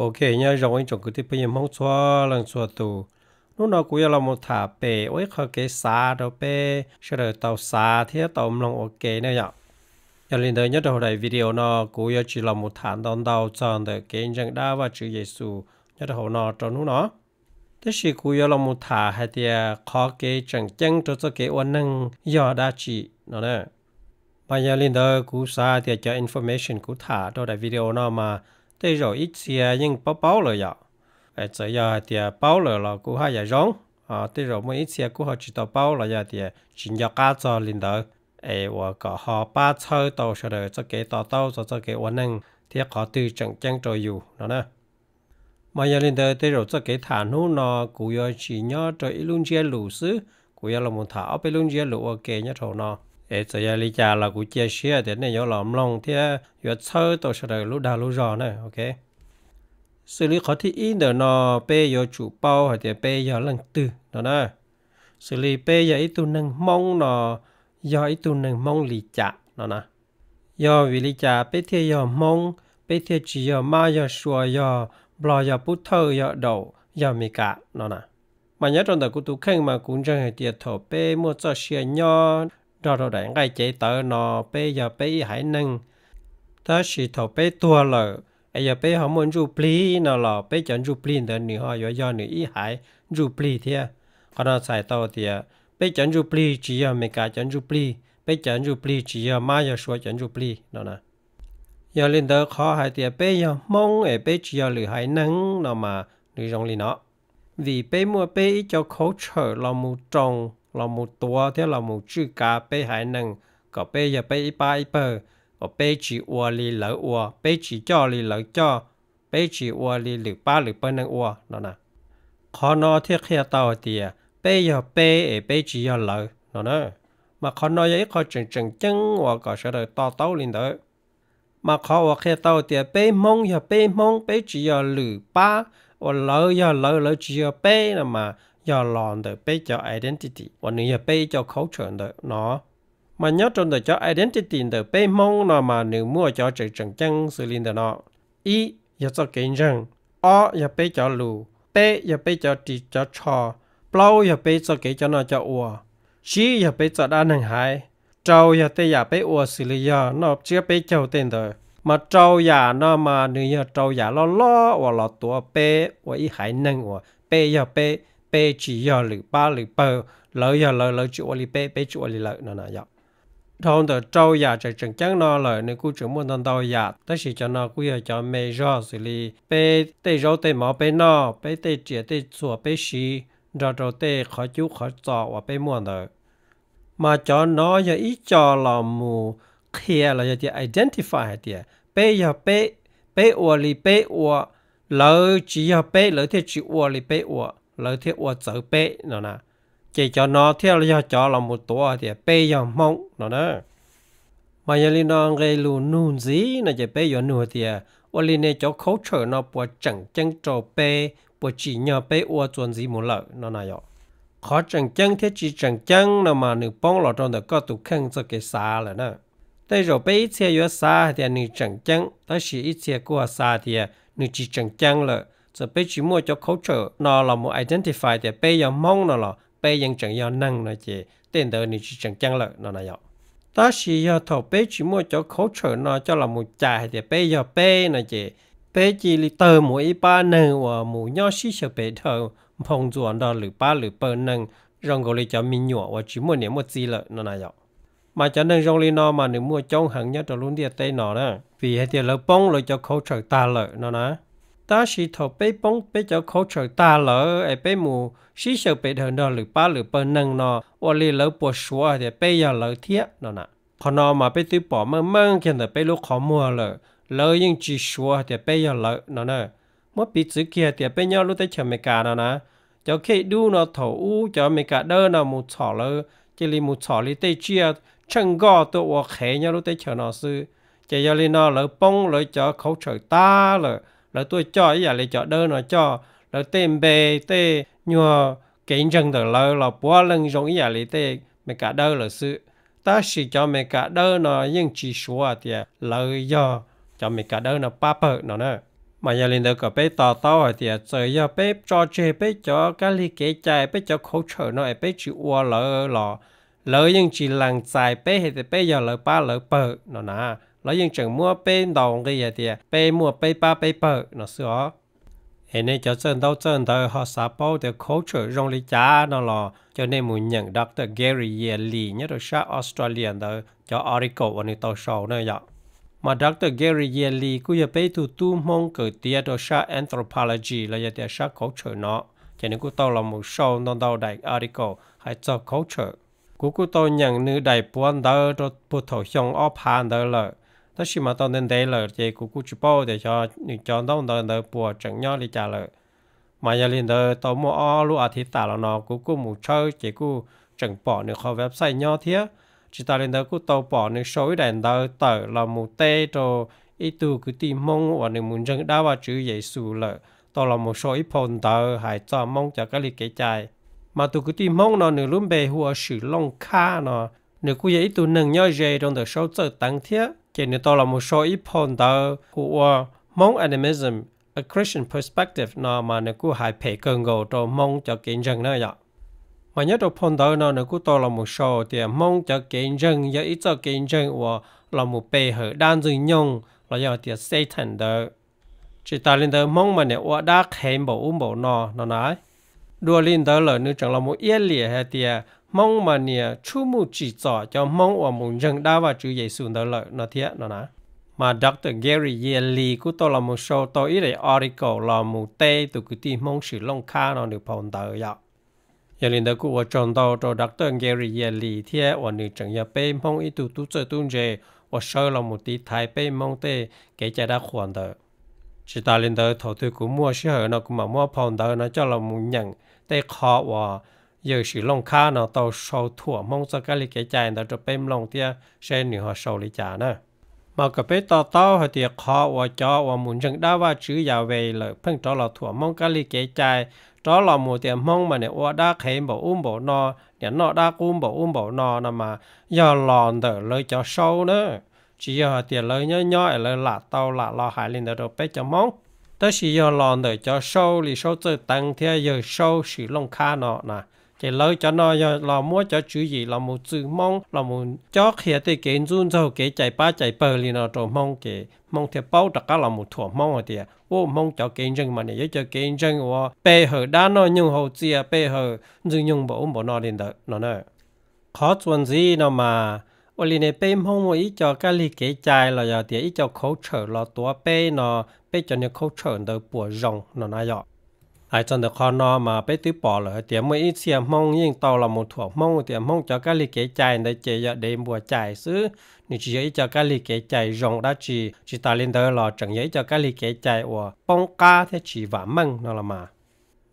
Ok, nyob zoo ib tsoom kwv tij phooj ywg Hmoob txhua leej txhua tus. Hnub no kuv yuav los mus tham pem ua ib qho kev xav rau peb sawv daws tau xav thiab tau mloog ua ke na yom. Yog li ntawd nyob rau hauv daim video no kuv yuav tsis los mus tham ntau ntau txog ntawm kev ntseeg dab Vajtswv Yexus nyob rau hauv no rau hnub no. Tab sis kuv yuav los mus tham hais tias qhov kev tseem ceeb rau txoj kev ua neeg yog dab tsi no na. Mas yog li ntawd kuv xav tias cov information kuv tham rau daim video no mas tej zaum ib txhia yeej paub paub lawm yom. Txawm yog hais tias paub lawm los kuj haj yam zoo, tej zaum muaj ib txhia kuj ho tsis tau paub los yog tias tsis nco qab txog li ntawd, es uas kom ho pab txhawb tau sawv daws txoj kev to taub txog txoj kev ua neeg thiab qhov twg tseem ceeb rau yus no na. Mas yog li ntawd tej zaum txoj kev tham hnub no kuv yuav tsis nyob rau ib lub ntsiab lus xwb, kuv yuav los mus tham ob peb lub ntsiab lus ua ke nyob rau hauv no. Es txawm yog li cas los kuv cia siab tias nej yuav los mloog thiab yuav txhawb tau sawv daws lub dag lub zog na, ok. Xws li qhov thib ib ntawm no, peb yuav tsum paub hais tias peb yog leej twg no na. Xws li peb yog ib tug neeg Hmoob no, yog ib tug neeg Hmoob li cas no na. Yog vim li cas peb thiaj yog Hmoob, peb thiaj tsis yog Mab, yog Suav, yog Nplog, yog Pub Thawj, yog Daum, yog Mes Kas no na. Mas nyob rau ntawm kuv tus kheej mas kuv ntseeg hais tias thaum peb muaj txoj sia nyob nrog rau daim nqaij cev tawv no, peb yog peb ib haiv neeg. Tab sis thaum peb tuag lawm, es yog peb ho muaj ntsuj plig no los peb cov ntsuj plig ntawd nws ho yuav yog nws ib haiv ntsuj plig thiab. Qhov no txhais tau tias peb cov ntsuj plig tsis yog Mes Kas cov ntsuj plig, peb cov ntsuj plig tsis yog Mab, yog Suav cov ntsuj plig no na. Yog li ntawd qhov hais tias peb yog Hmoob es peb tsis yog lwm haiv neeg no mas nws zoo li no. Vim peb muaj peb ib co culture los mus roos, los mus tuav thiab los mus tswj kav peb haiv neeg kom peb yog peb ib pab ib pawg, kom peb tsis ua li lawv ua, peb tsis coj li lawv coj, peb tsis ua li lwm pab lwm pawg neeg ua no na. Qhov no thiaj qhia tau hais tias peb yog peb es peb tsis yog lawv no na. Mas qhov no yog ib qho tseem tseem ceeb uas kom sawv daws to taub li ntawd. Mas qhov uas qhia tau tias peb Hmoob yog peb Hmoob, peb tsis yog lwm pab, uas lawv yog lawv, lawv tsis yog peb no mas yog los ntawm peb cov identity uas nws yog peb ib co culture ntawm no. Mas nyob rau ntawm cov identity ntawm peb Hmoob no mas nws muaj cov tseem tseem ceeb xws li ntawm no. Ib, yog txoj kev ntseeg. Ob, yog peb cov lus. Peb, yog peb cov ris cov tsho. Plaub, yog peb txoj kev coj noj coj ua. Tsib, yog peb txoj dab neeg haiv. Rau, yog tej yam peb ua xws li yog noj tsiab peb caug tej ntawd. Mas rau yam no mas nws yog rau yam loj loj uas los tuav peb ua ib haiv neeg uas peb yog peb, peb tsis yog lwm pab lwm pawg, lawv yog lawv, lawv tsis ua li peb, peb tsis ua li lawv no na yom. Dhau ntawm rau yam tseem tseem ceeb no lawm nws kuj tseem muaj ntau ntau yam, tab sis cov no kuj yog cov me zog xws li peb tej zaub tej mov peb noj, peb tej riam tej txuas peb siv, nrog rau tej qhov cub qhov txos uas peb muaj ntawd. Mas cov no yog ib co los mus qhia los yog tias identify hais tias peb yog peb, peb ua li peb ua, lawv tsis yog peb lawv thiaj tsis ua li peb ua, lawv thiaj ua txawv peb no na. Ces cov no thiaj yog cov los mus tuav tias peb yog Hmoob no na. Mas yog li no nqe lus nug ntxiv no ces peb yuav nug tias ua li ne cov culture no puas tseem ceeb rau peb, puas tsim nyog peb ua txuas ntxiv mus lawm no na yom. Qhov tseem ceeb thiab tsis tseem ceeb no mas nws poob los rau ntawm koj tus kheej txoj kev xav lawm na. Tej zaum peb ib txhia yuav xav hais tias nws tseem ceeb, tab sis ib txhia kuj xav tias nws tsis tseem ceeb lawm. Txawm peb tsis muaj cov culture no los mus identify tias peb yog Hmoob no los peb yeej tseem yog neeg no ces tej ntawd nws tsis tseem ceeb lawm no na yom. Tab sis yog thaum peb tsis muaj cov culture no coj los mus cais hais tias peb yog peb no ces peb cia li tawg mus ib pab neeg uas mus nyob sib xyaw pes dhawv nphoo ntxuas nrog lwm pab lwm pawg neeg zoo nkaus li cov me nyuam uas tsis muaj niam muaj txiv lawm no na yom. Mas cov neeg zoo li no mas nws muaj coob heev nyob rau lub ntiaj teb no na, vim hais tias lawv poob lawv cov culture tag lawm no na. Tab sis thaum peb poob peb cov culture tag lawm es peb mus sib xyaw pes dhawv nrog lwm pab lwm pawg neeg no ua li lawv puas suav hais tias peb yog lawv thiab no na. Qhov no mas peb twb pom meej meej kiag ntawm peb lub qhov muag lawm, lawv yeej tsis suav hais tias peb yog lawv no na. Muab piv txwv kiag tias peb nyob lub teb chaws Amelikas no na, cov khej dub no thaum ub cov Amelikas dawb no mus txhom lawv, cia li mus txhom li tej tsiaj tsheej nkoj tuaj ua qhev nyob lub teb chaws no xwb. Ces yog li no lawv poob lawv cov culture tag lawm, lawv tuaj coj ib yam li cov dawb no coj, lawv tej npe tej nyuag kev ntseeg ntawm lawv los puav leej zoo ib yam li tej Amelikas dawb lawm xwb. Tab sis cov Amelikas dawb no yeej tsis suav tias lawv yog cov Amelikas dawb no pab pawg no na. Mas yog li ntawd kom peb to taub hais tias txawm yog peb tso tseg peb cov kab lig kev cai, peb cov khauv tshawm no es peb tsis ua lawv los lawv yeej tsis lees txais peb hais tias peb yog lawv pab lawv pawg no na. Lawv yeej tseem muab peb ntaus nqi hais tias peb muaj peb pab peb pawg no xwb os. Es nej cov txawj ntaub txawj ntawv ho xav paub tias khauv tshawm zoo li cas no los coj nej mus nyeem Doctor Gary Yia Lee nyob rau sab Australia ntawd cov article uas nws tau sau na yom. Mas Doctor Gary Yia Lee kuj yog peb ib tug tub Hmoob kawm tiav rau sab anthropology los yog tias sab khauv tshawm no, ces nws kuj tau los mus sau ntau ntau daim article hais txog khauv tshawm. Kuv kuj tau nyeem nws daim puav ntawv rau puag thaum xyoo ob phav ntawd lawm, tab sis mas tau ntev ntev lawm ces kuv kuj tsis paub tias xyov nws cov ntaub ntawv ntawd puas tseem nyob li cas lawm. Mas yog li ntawd tau muaj ob lub as thiv tas los no kuv kuj mus tshawb ces kuj tseem pom nws qhov website nyob thiab. Tsis tas li ntawd kuj tau pom nws sau ib daim ntawv tawm los mus teb rau ib tug kwv tij Hmoob uas nws mus ntseeg dab Vajtswv Yexus lawm, tau los mus sau ib phau ntawv hais txog Hmoob cov kab lig kev cai. Mas tus kwv tij Hmoob no nws lub npe hu ua Swm Looj Khab no, nws kuj yog ib tug neeg nyob ze rau ntawm Saub Txawj Teev thiab, ces nws tau los mus sau ib phau ntawv hu ua Hmong Animism, A Christian Perspective no mas nws kuj hais phem kawg nkaus rau Hmoob cov kev ntseeg na yom. Mas nyob rau phau ntawv no nws kuj tau los mus sau tias Hmoob cov kev ntseeg yog ib txoj kev ntseeg uas los mus pe hawm dab Ntxwg Nyoog los yog tias Satan ntawd. Tsis tas li ntawd Hmoob mas niam ua dab qhev npaum ub npaum no no na. Dua li ntawd lawm nws tseem los mus iab liam hais tias Hmoob mas niam tshub muj tsim txom cov Hmoob uas mus ntseeg dab Vajtswv Yexus ntawd lawm no thiab no na. Mas Doctor Gary Yia Lee kuj tau los mus sau tau ib daim article los mus teb tus kwv tij Hmoob Swm Looj Khab no nws phau ntawv yom. Yog li ntawd kuj ua tsaug ntau rau Doctor Gary Yia Lee thiab uas nws tseem yog peb Hmoob ib tug tub txawj tub ntse uas sawv los mus tiv thaiv peb Hmoob tej kev cai dab qhuas ntawd. Tsis tas li ntawd thaum twg kuv muaj sij hawm no kuv mam muab phau ntawv no coj los mus nyeem tej qho uas yawg Swm Looj Khab no tau sau thuam Hmoob txoj kab lig kev cai ntawd rau peb mloog thiab seb nws ho sau li cas na. Mas kom peb to taub hais tias qhov uas cov uas mus ntseeg dab Vajtswv Yahweh lawm pheej rov los thuam Hmoob kab lig kev cai, rov los mus tias Hmoob mas niam ua dab qhev npaum ub npaum no, niam noj dab qub npaum ub npaum no no mas yog los ntawm lawv cov Saub na. Tsis yog hais tias lawv nyob nyob es lawv lam tau lam los hais li ntawd rau peb cov Hmoob, tab sis yog los ntawm cov Saub li Saub Txawj Teev thiab yawg Saub Swm Looj Khab no na. Ces lawv cov no yog los muab cov tswv yim los mus txwv Hmoob, los mus cob qhia tej kev ntxub ntxaug kev cais pab cais pawg li no rau Hmoob, ces Hmoob thiaj paub rov qab los mus thuam Hmoob hais tias ua Hmoob cov kev ntseeg mas niam yog cov kev ntseeg uas pe hawm dab noj nyoog haus txias, pe hawm Ntxwg Nyoog npaum ub npaum no li ntawd no na. Qhov txuas ntxiv no mas ua li ne peb Hmoob muaj ib co kab lig kev cai los yog tias ib co khauv tshawm los tuav peb no, peb cov niag khauv tshawm ntawd puas zoo no na yom. Hais txog ntawm qhov no mas peb twb pom lawm hais tias muaj ib txhia Hmoob yeej tau los mus thuam Hmoob tias Hmoob cov kab lig kev cai ntawd ces yog dev npua cai xwb, nws tsis yog ib co kab lig kev cai zoo dab tsi, tsis tas li ntawd los tseem yog ib co kab lig kev cai uas poob qab thiab tsis vam meej no los mas.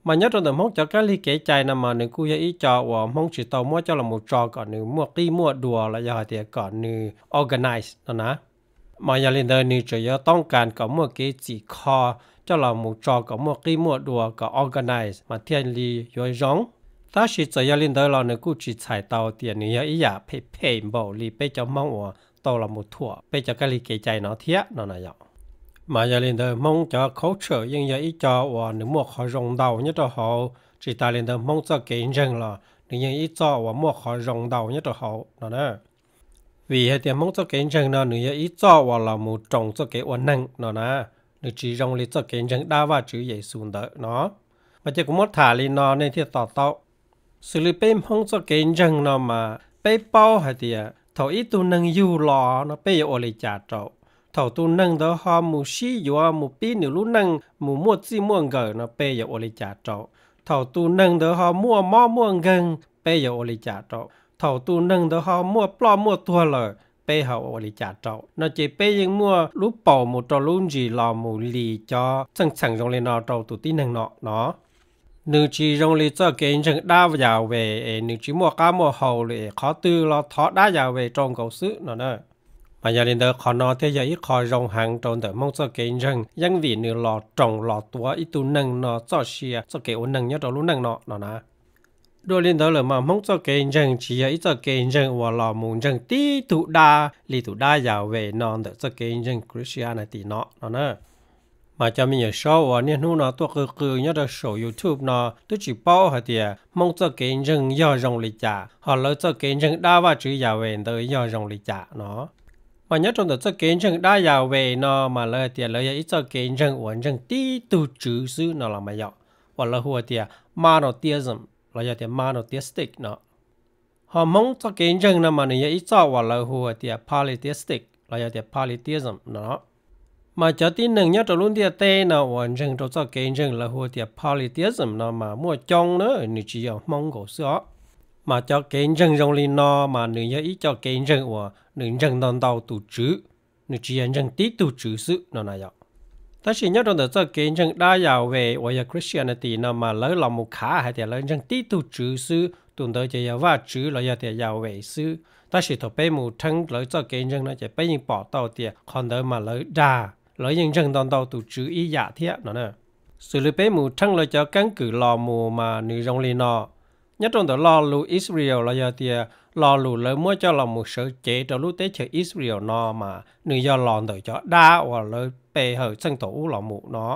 Mas nyob rau ntawm Hmoob cov kab lig kev cai no mas nws kuj yog ib co uas Hmoob tsis tau muab coj los mus tso kom nws muaj qib muaj dua los yog hais tias kom nws organize no na. Mas yog li ntawd nws tseem yuav toob kas kom muaj kev txim kho coj los mus tso kom muaj qib muaj dua kom organize mas thiaj li yuav zoo. Tab sis txawm yog li ntawd los nws kuj tsis txhais tau tias nws yog ib yam phem phem npaum li peb cov Hmoob uas tau los mus thuam peb cov kab lig kev cai no thiab no na yom. Mas yog li ntawd Hmoob cov khauv tshawm yeej yog ib co uas nws muaj qhov zoo ntau nyob rau hauv. Tsis tas li ntawd Hmoob txoj kev ntseeg los nws yeej ib txoj uas muaj qhov zoo ntau nyob rau hauv no na. Vim hais tias Hmoob txoj kev ntseeg no nws yog ib txoj uas los mus roos txoj kev ua neeg no na, nws tsis zoo li txoj kev ntseeg dab Vajtswv Yexus ntawd no. Mas ces kuv muab tham li no nej thiaj to taub. Xws li peb Hmoob txoj kev ntseeg no mas peb paub hais tias thaum ib tug neeg yug los no peb yuav ua li cas rau? Thaum tus neeg ntawd ho mus sib yuav mus pib nws lub neej mus muaj txij muaj nkawm no peb yuav ua li cas rau? Thaum tus neeg ntawd ho muaj mob muaj nkeeg peb yuav ua li cas rau? Thaum tus neeg ntawd ho muaj ploj muaj tuag lawm peb ho ua li cas rau no ces peb yeej muaj lub paus mus rau lub ntsis los mus lis cov txheej txheem zoo li no rau tus tib neeg no no. Nws tsis zoo li txoj kev ntseeg dab Yahweh es nws tsis muaj qab muaj hau li es qhov twg los thov dab Yahweh rau nkaus xwb no na. Mas yog li ntawd qhov no thiaj yog ib qho zoo heev rau ntawm Hmoob txoj kev ntseeg yeej vim nws los roos los tuav ib tug neeg no txoj sia txoj kev ua neeg nyob rau lub neej no no na. Dua li ntawd lawm mas Hmoob txoj kev ntseeg tsis yog ib txoj kev ntseeg uas los mus ntseeg tib tug dab li tus dab Yahweh no ntawm txoj kev ntseeg Christianity no no na. Mas cov me nyuam saub uas niaj hnub no tuaj qw qw nyob rau saum YouTube no twb tsis paub hais tias Hmoob txoj kev ntseeg yog zoo li cas, ho lawv txoj kev ntseeg dab Vajtswv Yahweh ntawd yog zoo li cas no. Mas nyob rau ntawm txoj kev ntseeg dab Yahweh no mas lawv hais tias lawv yog ib txoj kev ntseeg uas ntseeg tib tug tswv xwb no los mas yog, uas lawv hu tias monotheism los yog tias monotheistic no. Ho Hmoob txoj kev ntseeg no mas nws yog ib txoj uas lawv hu tias polytheistic los yog tias polytheism no. Mas cov tib neeg nyob rau lub ntiaj teb no uas ntseeg rau txoj kev ntseeg lawv hu tias polytheism no mas muaj coob na, nws tsis yog Hmoob nkaus xwb os. Mas cov kev ntseeg zoo li no mas nws yog ib co kev ntseeg uas nws ntseeg ntau ntau tus tswv, nws tsis yog ntseeg tib tug tswv xwb no na yog. Tab sis nyob rau ntawm txoj kev ntseeg dab Yahweh uas yog Christianity no mas lawv los mus khav hais tias lawv ntseeg tib tug tswv xwb, tus ntawd ces yog Vajtswv los yog tias Yahweh xwb. Tab sis thaum peb mus theeb lawv txoj kev ntseeg no ces peb yeej pom tau tias qhov ntawd mas lawv dag, lawv yeej ntseeg ntau ntau tus tswv ib yam thiab no. Xws li peb mus theeb lawv cov keeb kwm los mus mas nws zoo li no. Nyob rau ntawm lo lus Israel los yog tias lo lus lawv muab coj los mus sawv cev rau lub teb chaws Israel no mas nws yog los ntawm cov dab uas lawv pe hawm txheej thaum ub los mus no.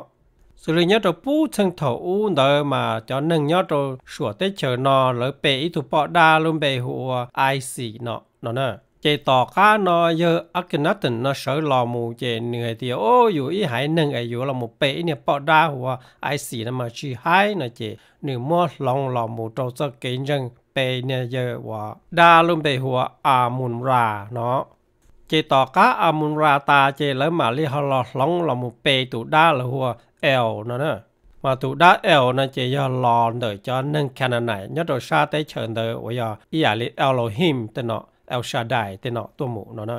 Xws li nyob rau puag txheej thaum ub ntawd mas cov neeg nyob rau suam teb chaws no lawv pe ib tug poj dab lub npe hu ua Isis no no na. Ces tom qab no yawg Akhenaten no sawv los mus ces nws hais tias, o, yus ib haiv neeg es yuav los mus pe ib niag poj dab hu ua Isis no mas tsis haib no ces nws muab hloov los mus rau txoj kev ntseeg pe niag yawg uas dab lub npe hu ua Amun Ra no. Ces tom qab Amun Ra tas ces lawv mam li ho los hloov los mus pe tus dab lawv hu ua El no na. Mas tus dab El no ces yog los ntawm cov neeg Canaanite nyob rau sab teb chaws ntawd uas yog ib yam li Elohim tej no, El Shaddai tej no tuaj mus no na.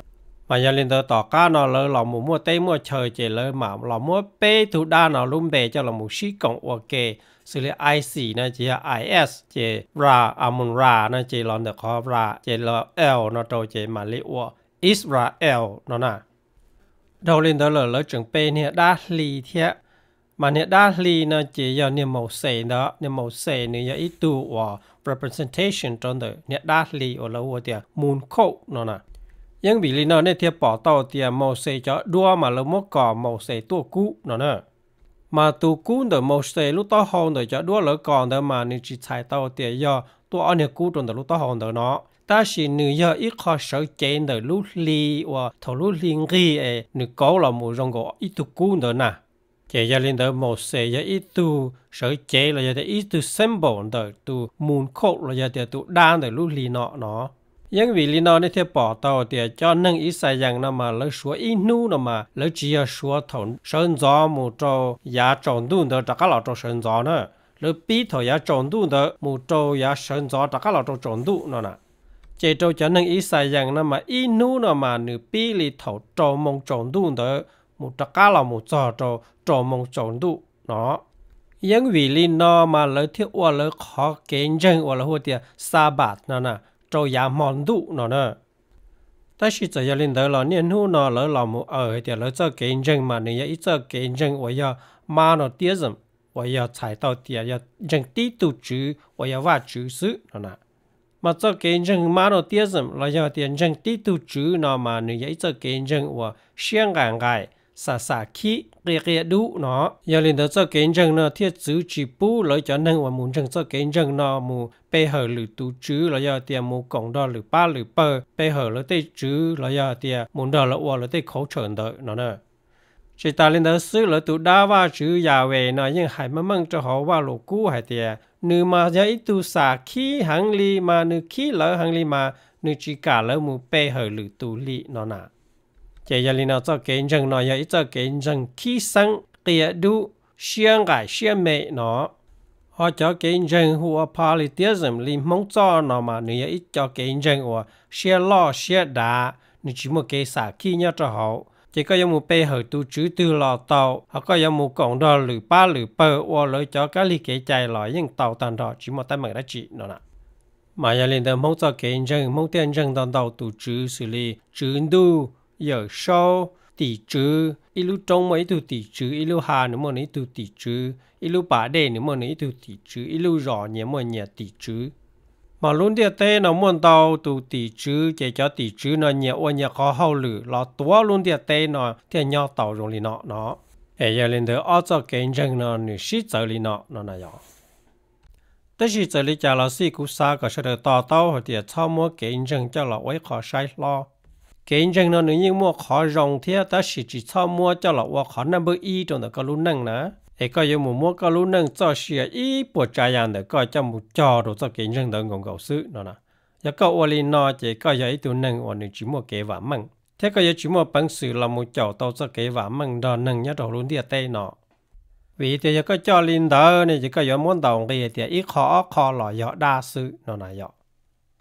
Mas yog li ntawd tom qab no lawv los mus muaj teb muaj chaw ces lawv mam los muab peb tug dab no lub npe coj los mus sib koom ua ke. Xws li Isis no ces yog I S, ces Ra, Amun Ra no ces los ntawm qhov Ra ces los El no rau ces mam li ua Israel no na. Dhau li ntawd lawm lawv tseem pe niag dab hli thiab. Mas niag dab hli no ces yog niag Mauxes ntawd. Niag Mauxes nws yog ib tug uas representation rau ntawm niag dab hli uas lawv hu tias moon cult no na. Yeeb vim li no nej thiaj pom tau tias Mauxes cov duab mas lawv muab kos Mauxes tuaj kub no na. Mas tus kub ntawm Mauxes lub taub hau ntawm cov duab lawv kos ntawd mas nws tsis txhais tau tias yog tuaj ob niag kub rau ntawm lub taub hau ntawd no, tab sis nws yog ib qho sawv cev ntawm lub hli uas thaum lub hli nqig es nws kauv los mus zoo nkaus ib tug kub ntawd na. Ces yog li ntawd Mauxes yog ib tug sawv cev los yog tias ib tug symbol ntawm tus moon cult los yog tias tus dab ntawm lub hli no no. Yeeb vim li no nej thiaj pom tau tias cov neeg Ixayees no mas lawv suav ib hnub no mas lawv tsis yog suav thaum sawv ntxov mus rau yav tsaus ntuj ntawd rov qab los rau sawv ntxov na. Lawv pib thaum yav tsaus ntuj ntawd mus rau yav sawv ntxov rov qab los rau tsaus ntuj no na. Ces rau cov neeg Ixayees no mas ib hnub no mas nws pib li thaum rau moo tsaus ntuj ntawd mus rov qab los mus txog rau rau moo tsaus ntuj no. Yeeb vim li no mas lawv thiaj ua lawv qhov kev ntseeg uas lawv hu tias Sabbath no na, rau yav hmo ntuj no na. Tab sis txawm yog li ntawd los niaj hnub no lawv los mus aws hais tias lawv txoj kev ntseeg mas nws yog ib txoj kev ntseeg uas yog monotheism, uas yog txhais tau tias yog ntseeg tib tug tswv uas yog Vajtswv xwb no na. Mas txoj kev ntseeg monotheism los yog tias ntseeg tib tug tswv no mas nws yog ib txoj kev ntseeg uas siab nqaim nqaim, xam xam khib, qia qia dub no. Yog li ntawd txoj kev ntseeg no thiaj txwv tsis pub lawv cov neeg uas mus ntseeg txoj kev ntseeg no mus pe hawm lwm tus tswv los yog tias mus koom nrog lwm pab lwm pawg pe hawm lawv tej tswv los yog tias mus nrog lawv ua lawv tej khauv tshawm ntawd no na. Tsis tas li ntawd xwb, lawv tus dab Vajtswv Yahweh no yeej hais meej meej rau hauv Vajluskub hais tias nws mas yog ib tug xam khib heev li mas nws khib lawv heev li mas nws tsis kam lawv mus pe hawm lwm tus li no na. Ces yog li no txoj kev ntseeg no yog ib txoj kev ntseeg khib xeeb, qia dub, siab nqaim siab me no. Ho cov kev ntseeg hu ua polytheism li Hmoob txoj no mas nws yog ib co kev ntseeg uas siab loj siab dav, nws tsis muaj kev xam khib nyob rau hauv. Ces koj yuav mus pe hawm tus tswv twg los tau, ho koj yuav mus koom nrog lwm pab lwm pawg ua lawv cov kab lig kev cai los yeej tau tag nrho, tsis muaj teeb meem dab tsi no na. Mas yog li ntawd Hmoob txoj kev ntseeg, Hmoob thiaj ntseeg ntau ntau tus tswv xws li tswv ntuj, yawm saub, tim tswv, ib lub roob muaj ib tug tim tswv, ib lub hav nws muaj nws ib tug tim tswv, ib lub pas dej nws muaj nws ib tug tim tswv, ib lub zos nyias muaj nyias tim tswv. Mas lub ntiaj teb no muaj ntau tus tim tswv, ces cov tim tswv no nyias ua nyias qhov hauj lwm los tuav lub ntiaj teb no thiaj nyob tau zoo li no no. Es yog li ntawd ob txoj kev ntseeg no nws sib txawv li no no na yog. Tab sis txawm li cas los xij kuv xav kom sawv daws to taub hais tias txhob muab kev ntseeg coj los ua ib qho saib hlob. Kev ntseeg no nws yeej muaj qhov zoo thiab, tab sis tsis txhob muab coj los ua qhov naj npawb ib rau ntawm koj lub neej na. Es koj yuav mus muab koj lub neej txoj sia ib puas tsav yam ntawm koj coj mus cog rau txoj kev ntseeg ntawd nkaus nkaus xwb no na. Yog koj ua li no ces koj yog ib tug neeg uas nws tsis muaj kev vam meej, thiab koj yuav tsis muaj peev xwm los mus caum tau txoj kev vam meej nrog neeg nyob rau hauv lub ntiaj teb no. Vim tias yog koj coj li ntawd ne ces koj yuav muab ntaus nqi tias ib qho ob qho los yog dab xwb no na yog.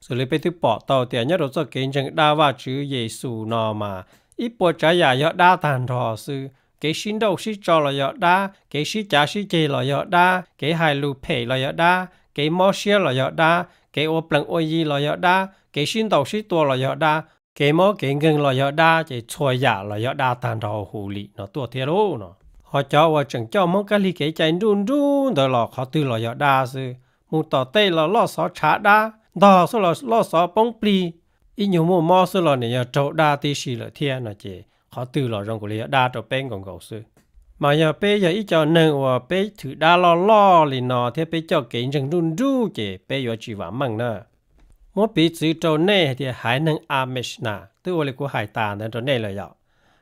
Xws li peb twb pom tau tias nyob rau txoj kev ntseeg dab Vajtswv Yexus no mas ib puas tsav yam yog dab tag nrho xwb. Kev sib nrauj sib tso los yog dab, kev sib cav sib ceg los yog dab, kev hais lus phem los yog dab, kev mob siab los yog dab, kev ua plees ua yi los yog dab, kev sib ntaus sib tua los yog dab, kev mob kev nkeeg los yog dab, ces txhua yam los yog dab tag nrho huv li no tuaj thiab lauj no. Ho cov uas tseem coj Hmoob Kab Lig kev cai nruj nruj ntawd los qhov twg los yog dab xwb. Mus tom tej los loj xov tshav dab, ntog xwb los loj xov poob plig, ib nyuag muaj mob xwb los nws yog raug dab tib si lawm thiab no ces qhov twg los zoo nkaus li yog dab rau peb nkaus nkaus xwb. Mas yog peb yog ib co neeg uas peb thwm dab loj loj li no thiab peb coj kev ntseeg nruj nruj ces peb yuav tsis vam meej na. Muab piv txwv rau nej hais tias haiv neeg Amish na, twb ua li kuv hais tas ntawd rau nej lawm yom.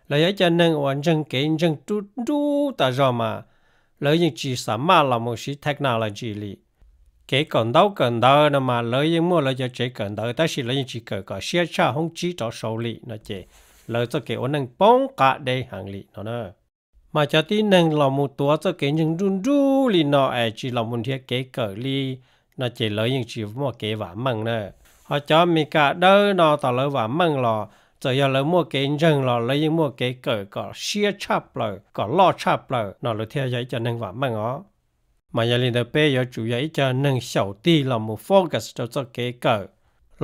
Lawv yog ib co neeg uas ntseeg kev ntseeg nruj nruj tas zog mas lawv yeej tsis xa maj los mus siv technology li. Kev kawm ntaub kawm ntawv no mas lawv yeej muaj lawv cov tsev kawm ntawv tab sis lawv yeej tsis kawm kom siab tshaj hoob tsib rov saud li no ces lawv txoj kev ua neej poob qab deb heev li no na. Mas cov tib neeg los mus tuav txoj kev ntseeg nruj nruj li no es tsis los mus nrhiav kev kawm li no ces lawv yeej tsis muaj kev vam meej na. Ho cov Amelikas dawb no tas lawv vam meej los txawm yog lawv muaj kev ntseeg los lawv yeej muaj kev kawm kom siab tshaj plaws kom loj tshaj plaws no lawv thiaj yog ib co neeg vam meej os. Mas yog li ntawd peb yuav tsum yog ib co neeg xyaum tig los mus focus rau txoj kev kawm,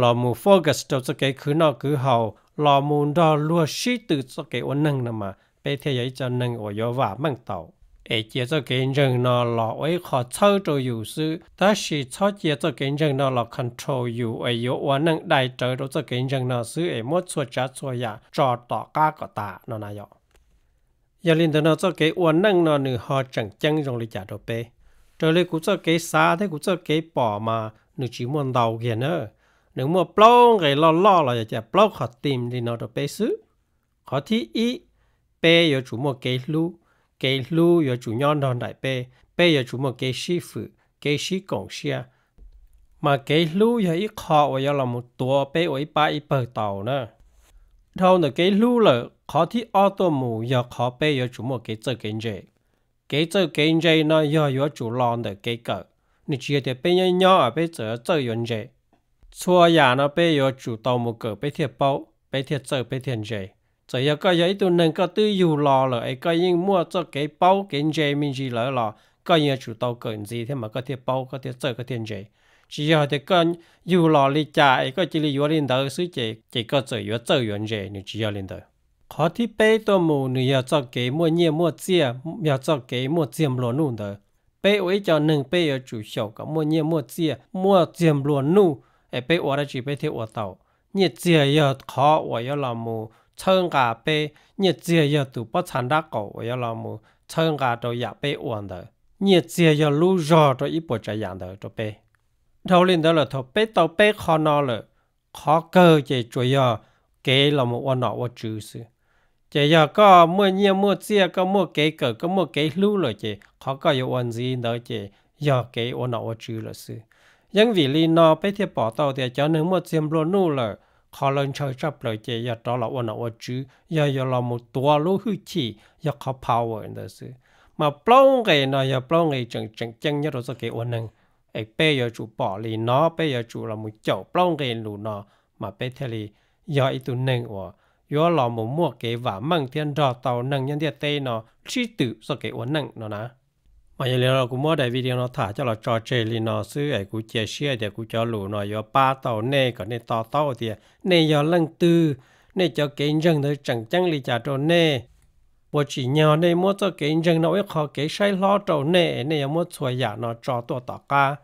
los mus focus rau txoj kev khwv noj khwv haus, los mus nrog luag sib tw txoj kev ua neeg no mas peb thiaj yog ib co neeg uas yuav vam meej tau. Es cia txoj kev ntseeg no los ua ib qho txhawb rau yus xwb, tab sis txhob cia txoj kev ntseeg no los control yus es yuav ua neej dai rawv rau txoj kev ntseeg no xwb es muab txhua tsav txhua yam tso tom qab kom tas no na yom. Yog li ntawd no txoj kev ua neej no nws ho tseem ceeb zoo li cas rau peb? Raws li kuv txoj kev xav thiab kuv txoj kev pom mas nws tsis muaj ntau kiag na. Nws muaj plaub nqe loj loj los yog tias plaub qhov tim li no rau peb xwb. Qhov thib ib, peb yuav tsum muaj kev hlub. Kev hlub yuav tsum nyob nrog nraim peb, peb yuav tsum muaj kev sib fwm, kev sib koom siab. Mas kev hlub yog ib qho uas yuav los mus tuav peb ua ib pab ib pawg tau na. Dhau ntawm kev hlub lawm, qhov thib ob tuaj mus yog qhov peb yuav tsum muaj kev txawj kev ntse. Kev txawj kev ntse no yog yuav tsum los ntawm kev kawm, nws tsis yog tias peb nyob nyob peb txawm txawj yuav ntse. Txhua yam no peb yuav tsum tau mus kawm peb thiaj paub, peb thiaj txawj peb thiaj ntse. Txawm yog koj yog ib tug neeg koj twb yug los lawm es koj yeej muaj txoj kev paub kev ntse me ntsis lawm los koj yeej yuav tsum tau kawm ntxiv thiab mas koj thiaj paub koj thiaj txawj koj thiaj ntse. Tsis yog tias koj yug los li cas es koj cia li yuav li ntawd xwb ces ces koj txawm yuav txawj yuav ntse, nws tsis yog li ntawd. Qhov thib peb tuaj mus nws yog txoj kev muaj nyiaj muaj txiaj, yog txoj kev muaj txiag nplua nuj ntawd. Peb ua ib co neeg peb yuav tsum xyaum kom muaj nyiaj muaj txiaj, muaj txiag nplua nuj, es peb ua dab tsi peb thiaj ua tau. Nyiaj txiag yog qhov uas yuav los mus txhawb nqa peb, nyiaj txiag yog tus pob txha nrab qaum uas yuav los mus txhawb nqa rau yam peb ua ntawd. Nyiaj txiag yog lub zog rau ib puas tsav yam ntawd rau peb. Dhau li ntawd lawm thaum peb tau peb qho no lawm, qhov kawg ces tsuas yog kev los mus ua nom ua tswv xwb. Ces yog koj muaj nyiaj muaj txiaj, koj muaj kev kawm, koj muaj kev hlub lawm ces qhov koj yuav ua ntxiv ntawd ces yog kev ua nom ua tswv lawm xwb. Yeej vim li no peb thiaj pom tau tias cov neeg muaj txiag nplua nuj lawm, qhov lawv ntshaw tshaj plaws ces yog rov los ua nom ua tswv, yog yuav los mus tuav lub hwj chim, yog qhov power ntawd xwb. Mas plaub nqe no yog plaub nqe tseem tseem ceeb nyob rau txoj kev ua neeg, es peb yuav tsum pom li no, peb yuav tsum los mus caum plaub nqe lus no, mas peb thiaj li yog ib tug neeg uas yuav los mus muaj kev vam meej thiab nrog tau neeg nyob ntiaj teb no sib twm txoj kev ua neej no na. Mas yog li no kuv muab daim video no tham coj los tso tseg li no xwb es kuv cia siab tias kuv cov lus no yuav pab tau nej kom nej to taub tias nej yog leej twg, nej cov kev ntseeg ntawd tseem ceeb li cas rau nej. Puas tsim nyog nej muab txoj kev ntseeg no ua ib qho kev saib hlob rau nej, nej yuav muab txhua yam no tso tuaj tom qab.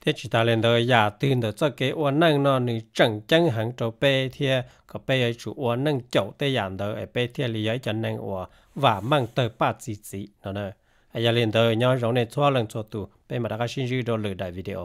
Thiab tsis tas li ntawd, yam twg ntawm txoj kev ua neej no nws tseem ceeb heev rau peb thiab kom peb yuav tsum ua neej caum tej yam ntawd es peb thiaj li yog ib co neeg uas Vam Meej tawg paj txi txiv no na. Yog li ntawd nyob zoo nej txhua leej txhua tus, peb mam rov qab sib ntsib rau lwm daim video.